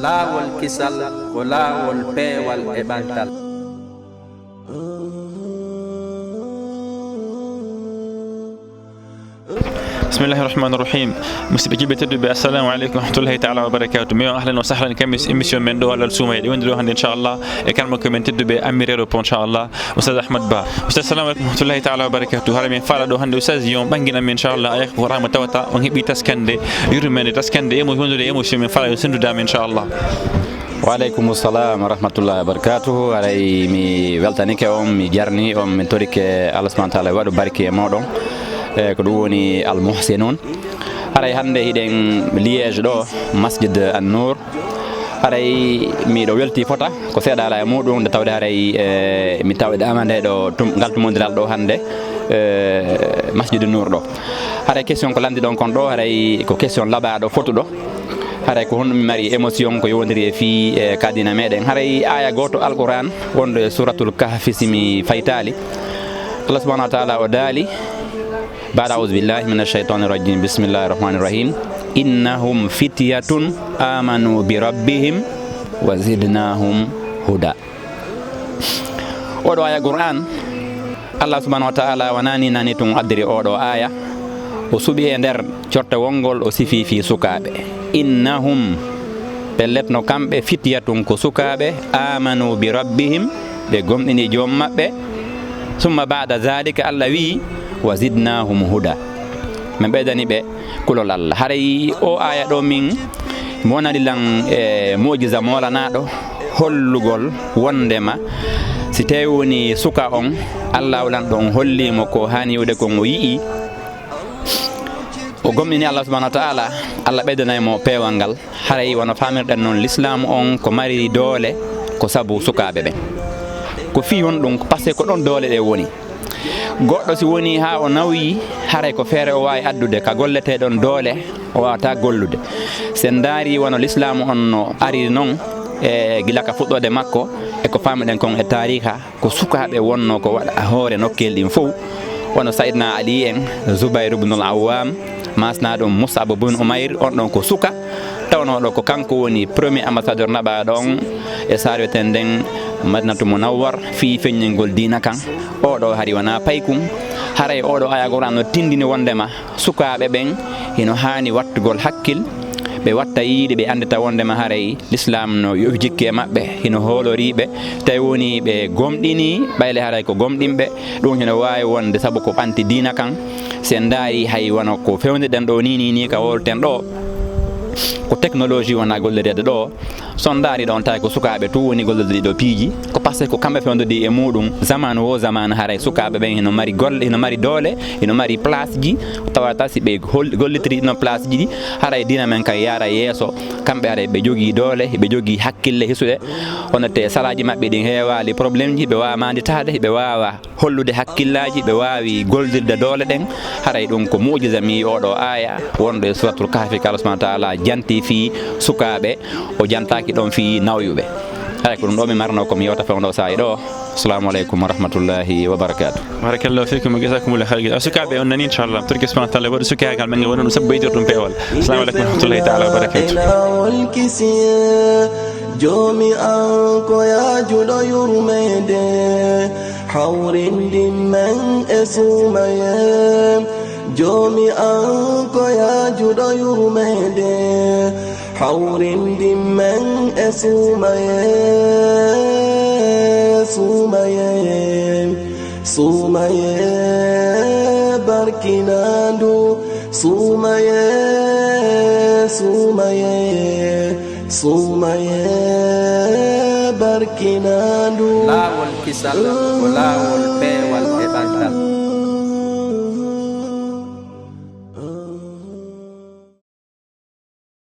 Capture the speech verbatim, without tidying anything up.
Laawol kisal ko laawol peewal e ɓantal. Bismillahi rahmani rahim. Musidɓe julɓe tedduɓe, assalamu aleykum wa rahmatullahi taala wa barakatuh. Mi on ahlan wa sahlan kam émission men ɗo, Allal Suumayee, ɗo wonndi ɗo hannde, inchallah, e karmako men tedduɓe Ammirero Po, inchallah, Oustaz Ahmad Ba. Oustaz, assalamu aleykum wa rahmatullahi taala wa barakatuh. Hara min faala ɗo hannde, Oustaz, yo on ɓanngin amen, inchallah, aya ko Rahma tawata on heɓi taskande yurmende, taskande emo wondude émotion, min faala yo senndude amen, inchallah. Wa aleykum salam wa rahmatullahi wa barakatuh. Haray mi weltanike on, mi jarni on, mi torike Allah subhanahu wa taala waɗu barki e moɗon. E ko ɗum woni Al Muhsinun. Haray hannde hiɗen Liège ɗo, Masjid An-Nour. Haray miɗo welti fota ko seeɗa ala e muɗum, nde tawde haray, e, mi tawɗama nde ɗo tum-, ngal tumondiral ɗo hannde, e, Masjid Nour ɗo. Haray question ko lanndi ɗon kon ɗo, haray ko question laɓaɗo fotuɗo. Haray ko honɗum mi mari émotion ko yowondiri e fii, e, ka diina meɗen. Haray aya gooto Alquran wonɗo e Suratul Kahfi, si mi faytali, Allah subhanahu wa taala o daali, بعد أعوذ بالله من الشيطان الرجيم. بسم الله الرحمن الرحيم. إنهم فتية آمنوا بربهم وزدناهم هدى. Oɗo aya Qur'an, Allah subhanahu wa taala wonani nani tun addiri oɗo aya, o suɓi e nder cortewol ngol, o sifi fii sukaaɓe. Innahum, pellet no kamɓe, fityatun, ko sukaaɓe, amanu bi rabbihim, ɓe gomɗini joom maɓɓe. Summa ba'da zalika, Allah wi'i, wa zidnahum huda, min ɓeydani ɓe kulol Allah. Haray o aya ɗo min mi wonani lan e mu'jiza moolanaɗo hollugol wondema si tawi woni suka on, Allah lanɗo on hollimo ko hani yi'ude kon, o yi'i, o gomɗini Allah subhanahu wa ta'ala, Allah ɓeydanay mo peewal ngal. Haray wano faamirɗen non, lislaamu on ko mari doole ko sabu sukaaɓe ɓen. Ko fii honɗum? Parce que ko ɗon doole ɗe woni. Goɗɗo si woni haa o nawyi, haray ko feere o waawi addude ka golletee ɗon doole, o waawata gollude. Si en ndaari wano lislaamu on no ariri non, e gila ka fuɗɗoode makko, e ko faamiɗen kon e taariika, ko sukaaɓe wonno ko waɗa hoore nokkeeli ɗin fow, wano Sayyidina Ali en, Zubayr ibn al-Awwam, maasnaaɗo Mus'ab ibn Umayr, on ɗon ko suka, tawnooɗo ko kanko woni premier ambassadeur naɓaaɗo on e saare wiyeten nden Madinatu Munawwar fii feññingol diina kan. Oɗo hari wonaa paykun. Haray oɗo aya Qur'an no tindini wondema sukaaɓe ɓen hino haani wattugol hakkil, ɓe watta yiide, ɓe anndita wondema haray Lislaam no yowi jikki e maɓɓe, hino hoolori ɓe, tawi woni ɓe gomɗini, ɓayle haray ko gomɗinɓe. Ɗum hino waawi wonde sabu ko ɓanti diina kan. Si en ndaari hay wano ko fewndirɗen ɗo ni, ni, ni ka wowleten ɗo, ko technologie wona gollireede ɗo. Si on ndaari ɗon, tawi ko sukaaɓe tun woni gollirde ɗiɗo piiji. Ko parce que ko kamɓe fewndodi e muɗum. Zamanu wo zamanu, haray sukaaɓe ɓen hino mari golle, hino mari doole, hino mari place ji. Tawata si ɓe hol-, gollitiri ɗino place ji ɗi, haray diina men kay yaara yeeso. Kamɓe haray ɓe jogii doole, ɓe jogii hakkille hisuɗe. Kono te salaaji maɓɓe ɗin heewaali problème ji, ɓe waawa maanditaade, ɓe waawa hollude hakkillaaji, ɓe waawi goldirde doole ɗen. Haray ɗum ko mu'jiza mi yi'i oɗo aaya wonɗo e Suratul Kahfi, ka Allah subhanahu wa ta'ala janti fii sukaaɓe, o jantaaki ɗon fii nawyuɓe. Haray ko ɗum ɗo mi marno ko mi yewta fewndo saa'i ɗo. Assalamu aleykum wa rahmatullahi wa barakatuh. Barakallahu fikum wa jazakumullahu khairan. Sukaaɓe on nani, inchallah. Torki subhanahu wa ta'ala waɗu sukaagal men ngal wona ɗum sabu ɓeydir ɗum peewal. Assalamu aleykum wa rahmatullahi ta'ala wa barakatuh. Joomi an ko yaajuɗo yurmeende, hawrindin men e suumayee. Joomi an ko yaajuɗo yurmeende, hawrindin men e suumayee, suumayee, suumayee barkinaandu, suumayee, suumayee, suumayee barkinaandu. Laawol kisal ko laawol